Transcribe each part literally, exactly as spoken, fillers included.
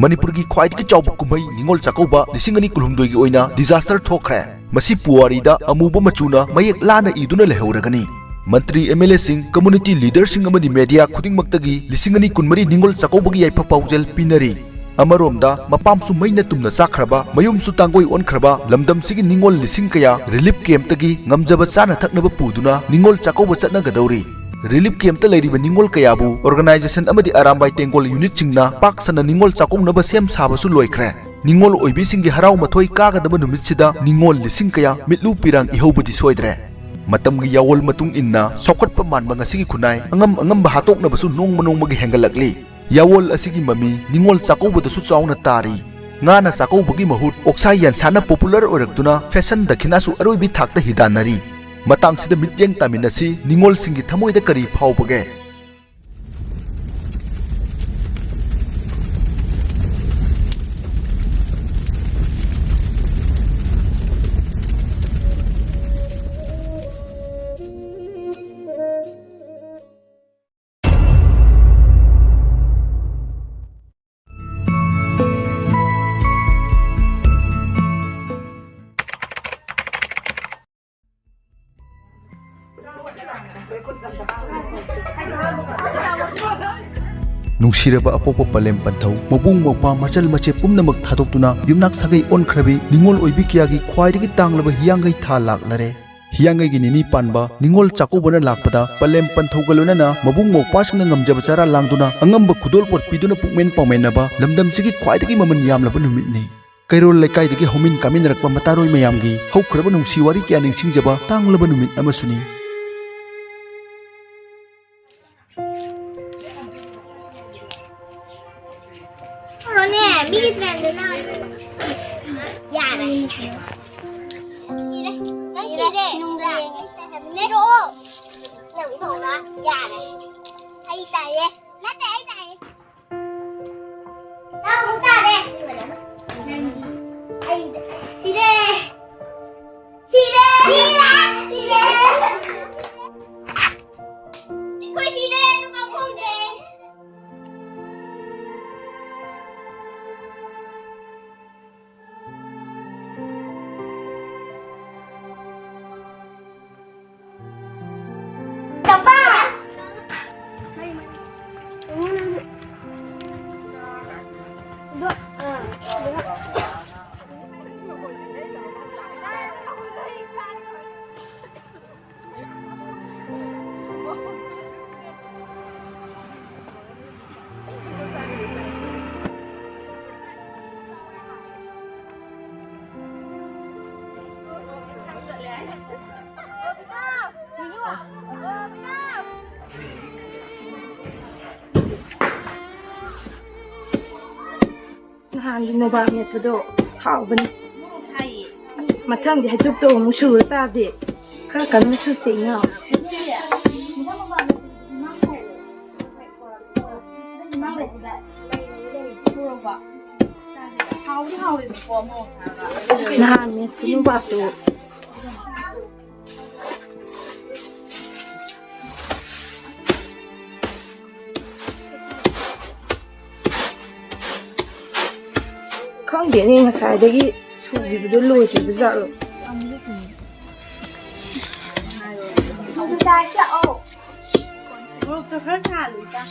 ꯃꯅꯤꯄꯨꯔꯒꯤ ꯈ꯭ꯋꯥꯏꯗꯒꯤ ꯆꯥꯎꯕ ꯀꯨꯝꯍꯩ ꯅꯤꯉꯣꯜ ꯆꯥꯛꯀꯧꯕ ꯂꯤꯁꯤꯡ ꯑꯅꯤ ꯀꯨꯟꯍꯨꯝꯗꯣꯏꯒꯤ ꯑꯣꯏꯅ disaster ꯊꯣꯛꯈ꯭ꯔꯦ꯫ ꯃꯁꯤ ꯄꯨꯋꯥꯔꯤꯗ ꯑꯃꯨꯕ ꯃꯆꯨꯅ ꯃꯌꯦꯛ ꯂꯥꯅ ꯏꯗꯨꯅ ꯂꯩꯍꯧꯔꯒꯅꯤ꯫ ꯃꯟꯇ꯭ꯔꯤ, M L Aꯁꯤꯡ, community leaderꯁꯤꯡ ꯑꯃꯗꯤ media ꯈꯨꯗꯤꯡꯃꯛꯇꯒꯤ ꯂꯤꯁꯤꯡ ꯑꯅꯤ ꯀꯨꯟꯃꯔꯤ ꯅꯤꯉꯣꯜ ꯆꯥꯛꯀꯧꯕꯒꯤ ꯌꯥꯏꯐ ꯄꯥꯎꯖꯦꯜ ꯄꯤꯅꯔꯤ꯫ ꯑꯃꯔꯣꯝꯗ, ꯃꯄꯥꯝꯁꯨ ꯃꯩꯅ ꯇꯨꯝꯅ ꯆꯥꯛꯈ꯭ꯔꯕ, ꯃꯌꯨꯝꯁꯨ ꯇꯥꯡꯒꯣꯏ ꯑꯣꯟꯈ꯭ꯔꯕ ꯂꯝꯗꯝꯁꯤꯒꯤ ꯅꯤꯉꯣꯜ ꯂꯤꯁꯤꯡ ꯀꯌꯥ relief campꯇꯒꯤ ꯉꯝꯖꯕ ꯆꯥꯅ ꯊꯛꯅꯕ ꯄꯨꯗꯨꯅ ꯅꯤꯉꯣꯜ ꯆꯥꯛꯀꯧꯕ ꯆꯠꯅꯒꯗꯧꯔꯤ꯫ Relief campꯇ ꯂꯩꯔꯤꯕ ꯅꯤꯉꯣꯜ ꯀꯌꯥꯕꯨ organization ꯑꯃꯗꯤ ꯑꯔꯥꯝꯕꯥꯏ ꯇꯦꯡꯒꯣꯜ unitꯁꯤꯡꯅ ꯄꯥꯛ ꯁꯟꯅ ꯅꯤꯉꯣꯜ ꯆꯥꯛꯀꯧꯅꯕ ꯁꯦꯝ ꯁꯥꯕꯁꯨ ꯂꯣꯏꯈ꯭ꯔꯦ꯫ ꯅꯤꯉꯣꯜ ꯑꯣꯏꯕꯤꯁꯤꯡꯒꯤ ꯍꯔꯥꯎ ꯃꯊꯣꯏ ꯀꯥꯒꯗꯕ ꯅꯨꯃꯤꯠꯁꯤꯗ ꯅꯤꯉꯣꯜ ꯂꯤꯁꯤꯡ ꯀꯌꯥ ꯃꯤꯠꯂꯨ ꯄꯤꯔꯥꯡ ꯏꯍꯧꯕꯗꯤ ꯁꯣꯏꯗ꯭ꯔꯦ꯫ ꯃꯇꯝꯒꯤ ꯌꯥꯋꯣꯜ ꯃꯇꯨꯡ ꯏꯟꯅ ꯆꯥꯎꯈꯠꯄ ꯃꯥꯟꯕ ꯉꯁꯤꯒꯤ ꯈꯨꯟꯅꯥꯏ ꯑꯉꯝ ꯑꯉꯝꯕ ꯍꯥꯠꯇꯣꯛꯅꯕꯁꯨ ꯅꯣꯡꯃ ꯅꯣꯡꯃꯒꯤ ꯍꯦꯟꯒꯠꯂꯛꯂꯤ꯫ ꯌꯥꯋꯣꯜ ꯑꯁꯤꯒꯤ ꯃꯃꯤ ꯅꯤꯉꯣꯜ ꯆꯥꯛꯀꯧꯕꯗꯁꯨ ꯆꯥꯎꯅ ꯇꯥꯔꯤ꯫ ꯉꯥꯅ ꯆꯥꯛꯀꯧꯕꯒꯤ ꯃꯍꯨꯠ ꯑꯣꯛꯁꯥ ꯌꯦꯟꯁꯥꯅ popular ꯑꯣꯏꯔꯛꯇꯨꯅ fashion ꯗꯈꯤꯅꯥꯁꯨ ꯑꯔꯣꯏꯕꯤ ꯊꯥꯛꯇ ꯍꯤꯗꯥꯟꯅꯔꯤ꯫ ꯃꯇꯥꯡꯁꯤꯗ ꯃꯤꯠꯌꯦꯡ ꯇꯥꯃꯤꯟꯅꯁꯤ, ꯅꯤꯉꯣꯜꯁꯤꯡꯒꯤ ꯊꯃꯣꯏꯗ ꯀꯔꯤ ꯐꯥꯎꯕꯒꯦ? ꯅꯨꯡꯁꯤꯔꯕ ꯑꯄꯣꯛꯄ ꯄꯂꯦꯝ ꯄꯟꯊꯧ, ꯃꯕꯨꯡ ꯃꯧꯄ꯭ꯋꯥ ꯃꯆꯜ ꯃꯆꯦ ꯄꯨꯝꯅꯃꯛ ꯊꯥꯗꯣꯛꯇꯨꯅ ꯌꯨꯝꯅꯥꯛ ꯁꯥꯒꯩ ꯑꯣꯟꯈ꯭ꯔꯕꯤ ꯅꯤꯉꯣꯜ ꯑꯣꯏꯕꯤ ꯀꯌꯥꯒꯤ ꯈ꯭ꯋꯥꯏꯗꯒꯤ ꯇꯥꯡꯂꯕ ꯍꯤꯌꯥꯡꯒꯩ ꯊꯥ ꯂꯥꯛꯂꯔꯦ꯫ ꯍꯤꯌꯥꯡꯒꯩꯒꯤ ꯅꯤꯅꯤ ꯄꯥꯟꯕ ꯅꯤꯉꯣꯜ ꯆꯥꯛꯀꯧꯕꯅ ꯂꯥꯛꯄꯗ ꯄꯂꯦꯝ ꯄꯟꯊꯧꯒ ꯂꯣꯏꯅꯅ ꯃꯕꯨꯡ ꯃꯧꯄ꯭ꯋꯥꯁꯤꯡꯅ ꯉꯝꯖꯕ ꯆꯔꯥ ꯂꯥꯡꯗꯨꯅ ꯑꯉꯝꯕ ꯈꯨꯗꯣꯜꯄꯣꯠ ꯄꯤꯗꯨꯅ ꯄꯨꯛꯃꯦꯟ ꯄꯥꯎꯃꯦꯟꯅꯕ ꯂꯝꯗꯝꯁꯤꯒꯤ ꯈ꯭ꯋꯥꯏꯗꯒꯤ ꯃꯃꯜ ꯌꯥꯝꯂꯕ ꯅꯨꯃꯤꯠꯅꯤ꯫ ꯀꯩꯔꯣꯜ ꯂꯩꯀꯥꯏꯗꯒꯤ ꯍꯧꯃꯤꯟ ꯀꯥꯃꯤꯟꯅꯔꯛꯄ ꯃꯇꯥꯔꯣꯏ ꯃꯌꯥꯝꯒꯤ ꯍꯧꯈ꯭ꯔꯕ ꯅꯨꯡꯁꯤ ꯋꯥꯔꯤ ꯀꯌꯥ ꯅꯤꯡꯁꯤꯡꯖꯕ ꯇꯥꯡꯂꯕ ꯅꯨꯃꯤꯠ ꯑꯃꯁꯨꯅꯤ꯫ ꯀꯩꯅꯣꯅꯦ, ꯃꯤꯒꯤ ꯇ꯭ꯔꯦꯟꯗꯨꯅ꯫ ꯌꯥꯔꯦ꯫ ꯁꯤꯔꯦ꯫ ꯅꯪ ꯁꯤꯔꯦ꯫ ꯅꯦꯔꯣ꯫ ꯅꯪ ꯇꯧꯔ꯫ ꯌꯥꯔꯦ꯫ ꯑꯩ ꯇꯥꯏꯌꯦ꯫ ꯅꯠꯇꯦ, ꯑꯩ ꯇꯥꯏꯌꯦ꯫ ꯅꯪ ꯑꯃꯨꯛ ꯇꯥꯔꯦ꯫ ꯅꯪꯒꯤ꯫ ꯑꯩ ꯁꯤꯔꯦ꯫ ꯁꯤꯔꯦ꯫ ꯁꯤꯔꯦ꯫ ꯁꯤꯔꯦ꯫ ꯑꯩꯈꯣꯏ ꯁꯤꯔꯦ꯫ ꯗꯨꯀꯥꯟ ꯐꯝꯗ꯭ꯔꯦ꯫ ꯅꯍꯥꯟꯒꯤ ꯅꯣꯕꯥꯞ ꯃꯦꯠꯄꯗꯣ ꯍꯥꯎꯕꯅꯤ꯫ ꯃꯊꯪꯗꯤ ꯍꯩꯇꯨꯞꯇꯣ ꯑꯃꯨꯛ ꯁꯨꯔ ꯆꯥꯁꯦ꯫ ꯈꯔ ꯀꯟꯅ ꯁꯨꯁꯦ ꯏꯅꯥꯎ꯫ ꯅꯍꯥꯟ ꯃꯦꯠꯄ ꯅꯣꯕꯥꯞꯇꯣ꯫ ꯈꯪꯗꯦꯅꯦ, ꯉꯁꯥꯏꯗꯒꯤ ꯁꯨꯈꯤꯕꯗꯣ ꯂꯣꯏꯗ꯭ꯔꯤꯕ ꯖꯥꯠꯂꯣ? ꯃꯣꯔꯣꯛꯇꯣ ꯈꯔ ꯁꯥꯍꯜꯂꯨ ꯏꯆꯥ꯫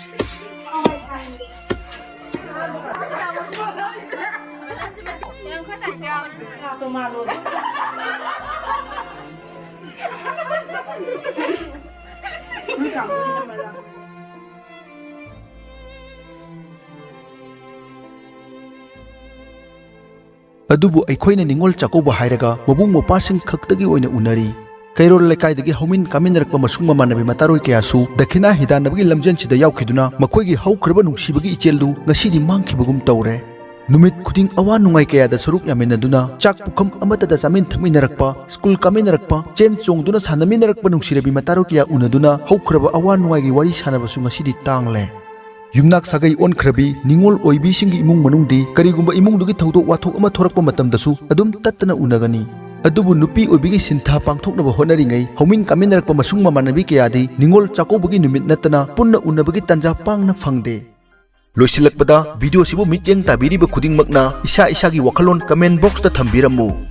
ꯑꯗꯨꯕꯨ ꯑꯩꯈꯣꯏꯅ ꯅꯤꯉꯣꯜ ꯆꯥꯛꯀꯧꯕ ꯍꯥꯏꯔꯒ ꯃꯕꯨꯡ ꯃꯧꯄ꯭ꯋꯥꯁꯤꯡ ꯈꯛꯇꯒꯤ ꯑꯣꯏꯅ ꯎꯅꯔꯤ꯫ ꯀꯩꯔꯣꯜ ꯂꯩꯀꯥꯏꯗꯒꯤ ꯍꯧꯃꯤꯟ ꯀꯥꯃꯤꯟꯅꯔꯛꯄ ꯃꯁꯨꯡ ꯃꯃꯥꯟꯅꯕꯤ ꯃꯇꯥꯔꯣꯏ ꯀꯌꯥꯁꯨ ꯗꯈꯤꯅꯥ ꯍꯤꯗꯥꯟꯅꯕꯒꯤ ꯂꯝꯖꯦꯟꯁꯤꯗ ꯌꯥꯎꯈꯤꯗꯨꯅ ꯃꯈꯣꯏꯒꯤ ꯍꯧꯈ꯭ꯔꯕ ꯅꯨꯡꯁꯤꯕꯒꯤ ꯏꯆꯦꯜꯗꯨ ꯉꯁꯤꯗꯤ ꯃꯥꯡꯈꯤꯕꯒꯨꯝ ꯇꯧꯔꯦ꯫ ꯅꯨꯃꯤꯠ ꯈꯨꯗꯤꯡ ꯑꯋꯥ ꯅꯨꯡꯉꯥꯏ ꯀꯌꯥꯗ ꯁꯔꯨꯛ ꯌꯥꯃꯤꯟꯅꯗꯨꯅ ꯆꯥꯛ ꯄꯨꯈꯝ ꯑꯃꯠꯇꯗ ꯆꯥꯃꯤꯟ ꯊꯛꯃꯤꯟꯅꯔꯛꯄ, ꯁ꯭ꯀꯨꯜ ꯀꯥꯃꯤꯟꯅꯔꯛꯄ, ꯆꯦꯟ ꯆꯣꯡꯗꯨꯅ ꯁꯥꯟꯅꯃꯤꯟꯅꯔꯛꯄ ꯅꯨꯡꯁꯤꯔꯕꯤ ꯃꯇꯥꯔꯣꯏ ꯀꯌꯥ ꯎꯅꯗꯨꯅ ꯍꯧꯈ꯭ꯔꯕ ꯑꯋꯥ ꯅꯨꯡꯉꯥꯏꯒꯤ ꯋꯥꯔꯤ ꯁꯥꯟꯅꯕꯁꯨ ꯉꯁꯤꯗꯤ ꯇꯥꯡꯂꯦ꯫ ꯌꯨꯝꯅꯥꯛ ꯁꯥꯒꯩ ꯑꯣꯟꯈ꯭ꯔꯕꯤ ꯅꯤꯉꯣꯜ ꯑꯣꯏꯕꯤꯁꯤꯡꯒꯤ ꯏꯃꯨꯡ ꯃꯅꯨꯡꯗꯤ ꯀꯔꯤꯒꯨꯝꯕ ꯏꯃꯨꯡꯗꯨꯒꯤ ꯊꯧꯗꯣꯛ ꯋꯥꯊꯣꯛ ꯑꯃ ꯊꯣꯔꯛꯄ ꯃꯇꯝꯗꯁꯨ ꯑꯗꯨꯝ ꯇꯠꯇꯅ ꯎꯅꯒꯅꯤ꯫ ꯑꯗꯨꯕꯨ ꯅꯨꯄꯤ ꯑꯣꯏꯕꯤꯒꯤ ꯁꯤꯟꯊꯥ ꯄꯥꯡꯊꯣꯛꯅꯕ ꯍꯣꯠꯅꯔꯤꯉꯩ ꯍꯧꯃꯤꯟ ꯀꯥꯃꯤꯟꯅꯔꯛꯄ ꯃꯁꯨꯡ ꯃꯃꯥꯟꯅꯕꯤ ꯀꯌꯥꯗꯤ ꯅꯤꯉꯣꯜ ꯆꯥꯛꯀꯧꯕꯒꯤ ꯅꯨꯃꯤꯠ ꯅꯠꯇꯅ ꯄꯨꯟꯅ ꯎꯅꯕꯒꯤ ꯇꯥꯟꯖꯥ ꯄꯥꯡꯅ ꯐꯪꯗꯦ꯫ ꯂꯣꯏꯁꯤꯜꯂꯛꯄꯗ, ꯚꯤꯗꯤꯑꯣꯁꯤꯕꯨ ꯃꯤꯠꯌꯦꯡ ꯇꯥꯕꯤꯔꯤꯕ ꯈꯨꯗꯤꯡꯃꯛꯅ ꯏꯁꯥ ꯏꯁꯥꯒꯤ ꯋꯥꯈꯜꯂꯣꯟ comment boxꯇ ꯊꯝꯕꯤꯔꯝꯃꯨ꯫